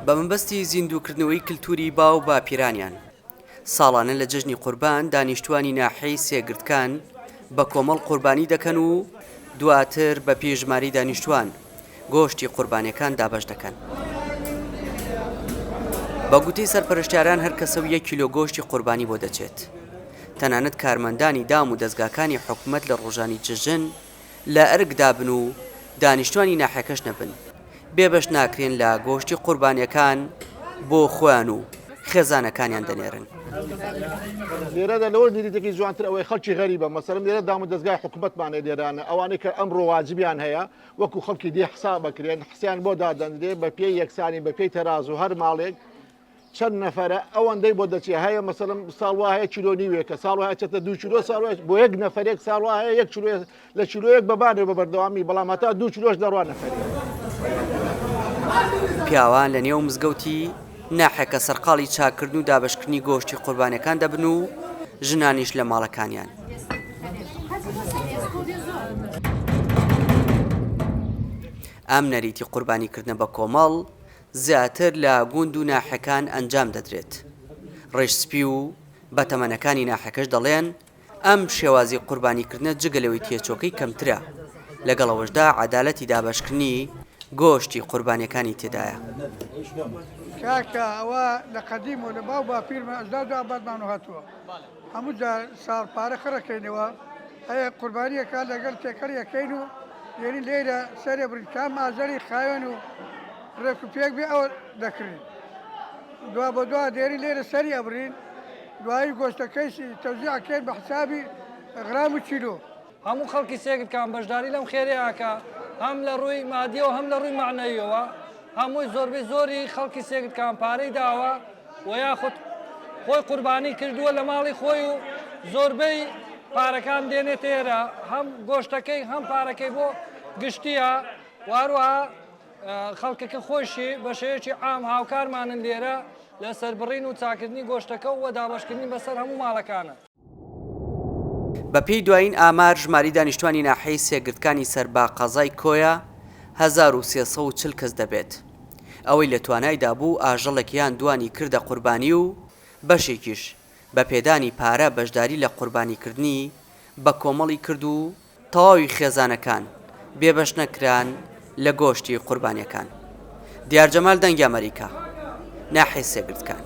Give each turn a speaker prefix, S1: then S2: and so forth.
S1: بە مەبەستی زیندووکردنەوەی کلتوری باو باپیرانیان، ساڵانە لە جەژنی قوربان دانیشتوانی ناحیەی سێگردکان بە کۆمەڵ قوربانی دەکەن و دواتر بە پێی ژمارەی دانیشتوان گۆشتی قوربانیەکان دابەش دەکەن. بە گوتەی سەرپەرشتیاران هەر کەسە و یەک کیلۆ گۆشتی قوربانی بۆ دەچێت. تەنانەت کارمەندانی دام و دەزگاکانی حکومەت لە ڕۆژانی جەژن لە ئەرکدا بن و دانیشتوانی ناحیەکەش نەبن، بێبەش ناکرێن لە گۆشتی قوربانیەکان بۆ خۆیان و خێزانەکانیان دەنێرن.
S2: لێرەدا لەوەش نەریتێکی جوانتر ئەوەی خەڵکی غەریبە مەسەلەن لێرە دام و دەزگای حکومەتمان هەیە لێرانە ئەوانەی کە ئەمڕۆ واجبیان هەیە وەکو خەڵکی دی حساب ئەکرێن حسیان بۆ دادەنرێ بە پێی یەکسانی بە پێی تەرازوو هەر ماڵێک چەند نەفەرە ئەوەندەی بۆ دەچێ هەیە مەسەلەن ساڵ وا هەیە کیلۆ نیوێکە ساڵ وا هەیە چێتە دوو کیلۆ ساڵ وا بۆ یەک نەفەرێک ساڵ وا هەیە یەک کیلۆ لە کیلۆیەک بەبانێ بە بەردەوامی بەڵام هەتا دوو کیلۆش دەڕوا نەفەرێک.
S1: پیاوان لە نێو مزگەوتی ناحیەکە سەرقاڵی چاککردن و دابەشکردنی گۆشتی قوربانیەکان دەبن و ژنانیش لە ماڵەکانیان. ئەم نەریتی قوربانیکردنە بە کۆمەڵ زیاتر لە گوند و ناحیەکان ئەنجام دەدرێت. ڕیش سپی و بەتەمەنەکانی ناحیەکەش دەڵێن، ئەم شێوازی قوربانیکردنە جگە لەوەی تێچۆکەی کەمترە، لەگەڵ ئەوەشدا عەدالەتی دابەشکردنی گۆشتی قوربانیەکانی تێدایە.
S3: کاکە ئەوە لە قەدیمەوە لە باو باپیرمە ئەجداد و ئابادمانەوە هاتووە هەموو جار ساڵ پارە خڕەکەینەوە هەیە قوربانیەکە لەگەڵ تێکەڵی ئەکەین و دێنین لێرە سەرێ بڕین کام ئازەری خاوێن و ڕێک و پێک بێ ئەوە دەکڕین دوا بە دوا دێنین لێرە سەری ئەبڕین دوایی گۆشتەکەیشی تەوزیع ئەکەین بە حسابی غرام و کیلۆ.
S4: هەموو خەڵکی سێگرکان بەشداری لەم خێرەیە ئەکا هەم لە ڕووی مادیەوە هەم لە ڕووی مەعنەویەوە هەمووی زۆربەی زۆری خەڵکی سێگرکان پارەی داوە و یاخود خۆی قوربانی کردووە لە ماڵی خۆی و زۆربەی پارەکان دێنێتە ئێرە هەم گۆشتەکەی هەم پارەکەی بۆ گشتیە و هەروەها خەڵکەکە خۆشی بە شێوەیەکی عام هاوکارمانن لێرە لە سەربڕین و چاکردنی گۆشتەکە و دابەشکردنی بەسەر هەموو ماڵەکانە.
S1: بەپێی دوایین ئامار ژمارەی دانیشتوانی ناحیەی سێگردکانی سەر بە قەزای کۆیە 1340 کەس دەبێت. ئەوەی لە توانایدا بوو ئاژەڵێک یان دوانی کردە قوربانی و بەشێکیش بە پێدانی پارە بەشداری لە قوربانیکردنی بە کۆمەڵی کرد و تەواوی خێزانەکان بێبەش نەکران لە گۆشتی قوربانیەکان. دیار جەمال دەنگی ئەمەریکا، ناحیەی سێگردکان.